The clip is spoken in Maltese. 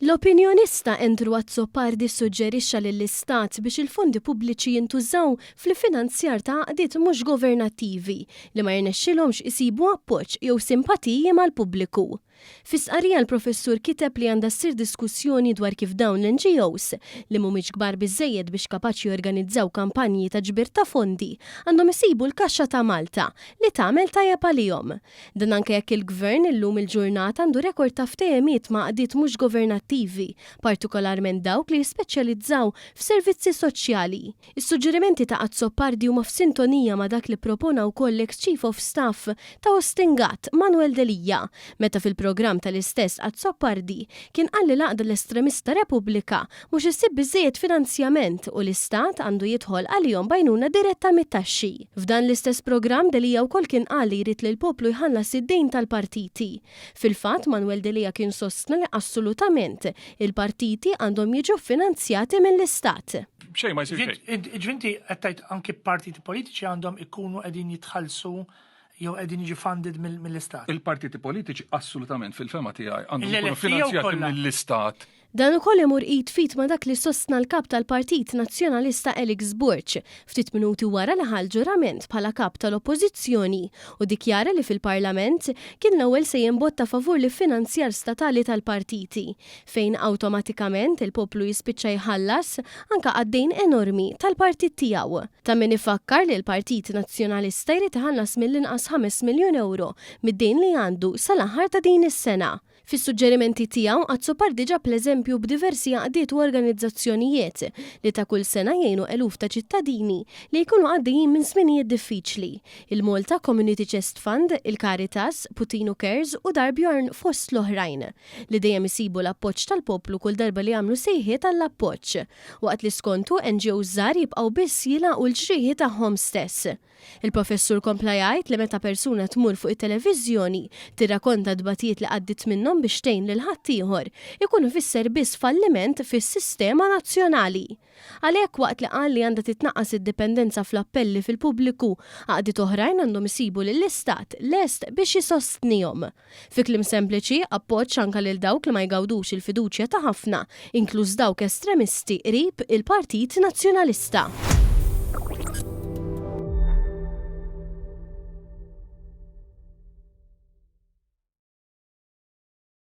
L-opinjonista Andrew Azzopardi ssuġġerixxa lill-Istat biex il-fondi pubbliċi jintużaw fl-iffinanzjar ta' għaqdiet mhux governattivi li ma jirnexxilhomx isibu appoġġ jew simpatiji mal-pubbliku. Fi stqarrija l-Professur kiteb li għandha ssir diskussjoni dwar kif dawn l-NGOs, li mhumiex kbar biżżejjed biex kapaċi jorganizzaw kampanji ta' ġbir ta' fondi, għandhom isibu l-kaxxa ta' Malta li tagħmel tajjeb għalihom. Dan anke jekk il-Gvern illum il-ġurnata għandu rekord ta' ftehimiet ma' għaqdiet mhux governattivi, partikolarment dawk li jispeċjalizzaw f'servizzi soċjali. Is-suġġerimenti ta' Azzopardi huma f'sintonija ma' dak li ppropona wkoll l-eks Chief of Staff ta' Austin Gatt, Manuel Delia, meta fil-programm tal-istess Azzopardi kien qal li l-għaqda l-estremista Repubblika mhux issib biżżejjed finanzjament u l-Istat għandu jidħol għalihom b'għajnuna diretta mit-taxxi. F'dan l-istess programm Delia wkoll kien qal li jrid li l-poplu jħallas id-dejn tal-partiti. Fil-fatt Manuel Delia kien sostna li assolutament il-partiti għandhom jiġu ffinanzjati mill-Istat. B'xejn ma jsir xejn. Ġifieri inti qed tgħid anki partiti politiċi għandhom ikunu qegħdin jitħallsu jew qegħdin jiġu funded mill-Istat. Il-partiti politiċi assolutament fil-fehma tiegħi għandhom ikunu finanzjati mill-Istat. Dan ukoll imur id f'id ma' dak li sostna l-Kap tal-Partit Nazzjonalista Alex Borg, ftit minuti wara li ħa l-ġurament bħala Kap tal-Oppożizzjoni u ddikjara li fil-Parlament kien l-ewwel se jimbotta favur l-iffinanzjar statali tal-partiti, fejn awtomatikament il-poplu jispiċċa jħallas anke għad-dejn enormi tal-partit tiegħu. Ta' min ifakkar li l-Partit Nazzjonalista jrid iħallas mill-inqas 5 miljun ewro mid-dejn li għandu sal-aħħar ta' din is-sena. Fis-suġġerimenti tiegħu, Azzopardi ġab l-eżempju b'diversi għaqdiet u organizzazzjonijiet li ta' kull sena jgħinu eluf ta' ċittadini li jkunu għaddejjin minn żminijiet diffiċli, il-Malta Community Chest Fund, il-Caritas, Puttinu Cares u Dar Bjorn fost l-oħrajn, li dejjem isibu l-appoġġ tal-poplu kull darba li jagħmlu sejħiet għall-appoġġ, waqt li skontu NGOs żgħar jibqgħu biss jilagħqu l-ġrieħi tagħhom stess. Il-professur kompla jgħid li meta persuna tmur fuq it-televiżjoni tirrakonta t-tbatijiet li għaddiet minnhom biex tgħin lil ħaddieħor, ikun ifisser biss falliment fis-sistema nazzjonali. Għalhekk waqt li qal li għandha titnaqqas id-dipendenza fl-appelli fil-pubbliku, għaqdiet oħrajn għandhom isibu lill-Istat lest biex isostnihom. Fi kliem sempliċi, appoġġ anke lil dawk li ma jgawdux il-fiduċja ta' ħafna, inkluż dawk estremisti qrib il-Partit Nazzjonalista.